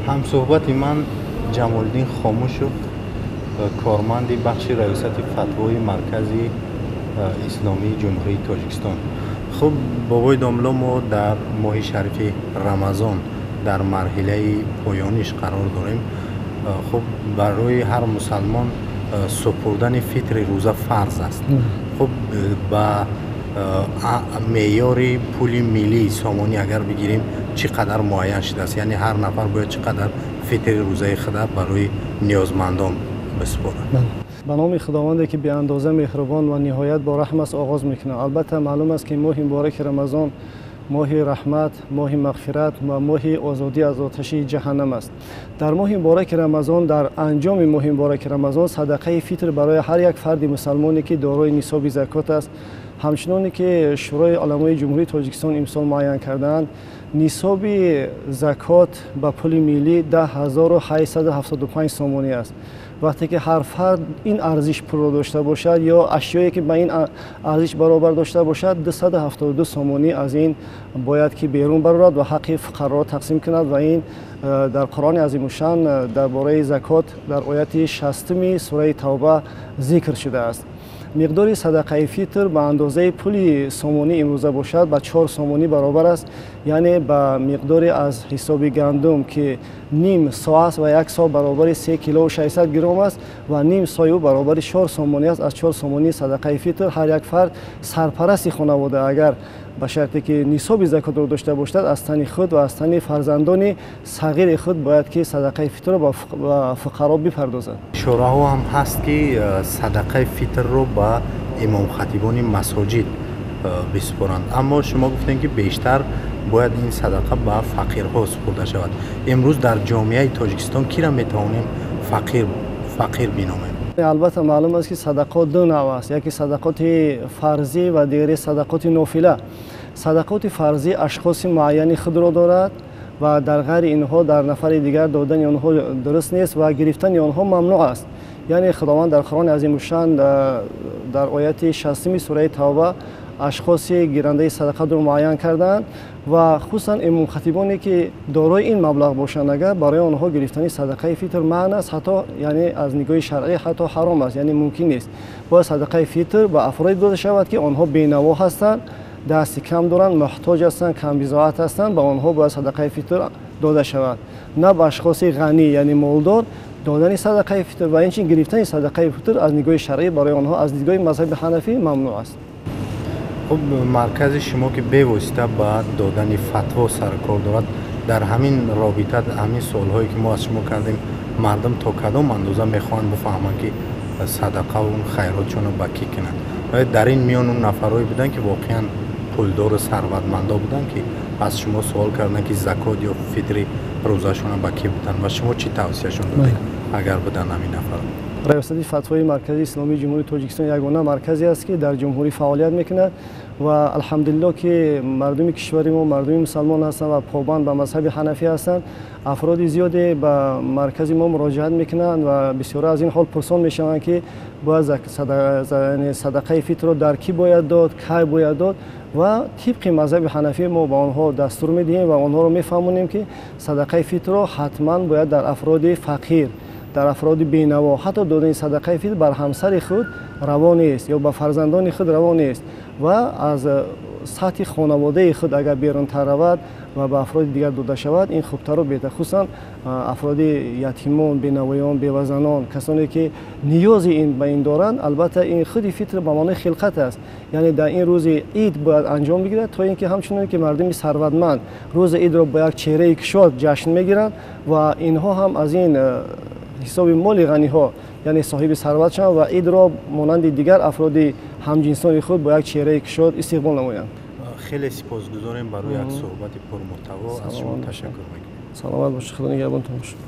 Ҳамсӯҳбати ман Ҷамолиддин Хомушев, корманди бахши раёсати фатвои Маркази Исломии Ҷумҳурии Тоҷикистон. Хуб, бобои домло, мо дар моҳи шарифи Рамазон дар марҳилаи поёниш қарор дорем. Хуб, барои ҳар мусалмон супурдани фитри рӯза фарз аст. Хуб, ба меъёри пули миллии сомонӣ агар бигирем, чӣ қадар муайян шудааст? Яъне ҳар нафар бояд чӣ қадар фитри рӯзаи худа барои ниёзмандон бисупорад? Ба номи Худованде ки беандоза меҳрубон ва ниҳоят бо раҳм аст оғоз мекунам. Албатта, маълум аст, ки моҳи мубораки Рамазон моҳи раҳмат, моҳи мағфират ва моҳи озодӣ аз оташи ҷаҳаннам аст. Дар моҳи мубораки Рамазон, дар анҷоми моҳи мубораки Рамазон, садақаи фитр барои ҳар як фарди мусалмоне, ки дорои нисоби закот аст, ҳамчуноне ки Шӯрои уламои Ҷумҳурии Тоҷикистон имсол муайян кардаанд, нисоби закот ба пули миллӣ 10 875 сомонӣ аст. Вақте ки ҳар фард ин арзиш пулро дошта бошад ё ашёе ки ба ин арзиш баробар дошта бошад, 272 сомонӣ аз ин бояд ки берун барорад ва ҳаққи фуқароро тақсим кунад. Ва ин дар Қуръони азимушшан дар бораи закот дар ояти 60-уми сураи Тавба зикр шудааст. Миқдори садақаи фитр ба андозаи пули сомонӣ имрӯза бошад, ба 4 сомонӣ баробар аст, яъне ба миқдори аз ҳисоби гандум, ки ним со аст ва як со баробари 3 килову 600 грамм аст ва ним сои ӯ баробари 4 сомонӣ аст. Аз 4 сомонӣ садақаи фитр ҳар як фард, сарпарасти хонавода, агар ба шарте ки нисоби закотро дошта бошад, аз тани худ ва аз тани фарзандони сағири худ бояд ки садақаи фитрро ба фуқаро бипардозад. Ишораҳо ҳам ҳаст, ки садақаи фитрро ба имомхатибони масоҷид бисупоранд, аммо шумо гуфтем, ки бештар бояд ин садақа ба фақирҳо супурда шавад. Имрӯз дар ҷомеаи Тоҷикистон кира метавонем фақир биномем? Албатта, маълум аст, ки садақот ду навъ аст: яке садақоти фарзӣ ва дигаре садақоти нофила. Садақоти фарзӣ ашхоси муайяни худро дорад ва дар ғайри инҳо дар нафари дигар додани онҳо дуруст нест ва гирифтани онҳо мамнӯъ аст. Яъне Худованд дар Қуръони азимушшан дар ояти 60-уми сураи Тавба ашхоси гирандаи садақатро муайян кардаанд ва хусусан имомхатибоне ки дорои ин маблағ бошанд, агар барои онҳо гирифтани садақаи фитр манъ аст, ҳатто яъне аз нигоҳи шаръӣ ҳатто ҳаром аст, яъне мумкин нест. Бояд садақаи фитр ба афроде дода шавад, ки онҳо бенаво ҳастанд, дасти кам доранд, муҳтоҷ ҳастанд, камбизоат ҳастанд. Ба онҳо бояд садақаи фитр дода шавад, на ба ашхоси ғанӣ, яъне молдор. Додани садақаи фитр ва инчунин гирифтани садақаи фитр аз нигоҳи шаръӣ барои онҳо аз нигоҳи мазҳаби ҳанафӣ мамнӯъ аст. Хуб, маркази шумо, ки бевосита ба додани фатво сарукор дорад, дар ҳамин робита ҳамин суолҳое ки мо аз шумо кардем, мардум то кадом андоза мехоҳанд бифаҳманд, ки садақаву хайротшонро ба кӣ кунанд? Оё дар ин миён он нафарҳое буданд, ки воқеан пулдору сарватмандо буданд, ки аз шумо суол карданд, ки закот ё фитри рӯзашонро ба кӣ буданд, ва шумо чӣ тавсияшон додед, агар буданд ҳамин нафарҳо? Раёсати фатвои Маркази Исломии Ҷумҳурии Тоҷикистон ягона марказе аст, ки дар ҷумҳурӣ фаъолият мекунад ва алҳамдулилло, ки мардуми кишвари мо мардуми мусалмон ҳастанд ва побанд ба мазҳаби ҳанафӣ ҳастанд. Афроди зиёде ба маркази мо муроҷиат мекунанд ва бисёра аз ин ҳол пурсон мешаванд, ки бояд садақаи фитрро дар кӣ бояд дод, кай бояд дод. Ва тибқи мазҳаби ҳанафӣ мо ба онҳо дастур медиҳем ва онҳоро мефаҳмонем, ки садақаи фитрро ҳатман бояд дар афроди фақир, дар афроди бенаво, ҳатто додани садақаи фитр бар ҳамсари худ раво нест ё ба фарзандони худ раво нест ва аз сатҳи хонаводаи худ агар берунтар равад ва ба афроди дигар дода шавад, ин хубтару беҳтар, хусусан афроди ятимон, бенавоён, бевазанон, касоне ки ниёзи ин ба ин доранд. Албатта, ин худи фитр ба маънои хилқат аст, яъне дар ин рӯзи ид бояд анҷом бигирад, то ин ки ҳамчунон ки мардуми сарватманд рӯзи идро бо як чеҳраи кушод ҷашн мегиранд ва инҳо ҳам аз ин ҳисоби моли ғаниҳо, яъне соҳиби сарват шаванд ва идро монанди дигар афроди ҳамҷинсони худ бо як чеҳраи кушод истиқбол намоянд. Хеле сипосгузорем барои як суҳбати пурмуҳтаво. Аз шумо ташаккур мекунем. Саломат бошед, Худо нигаҳбонтон бошад.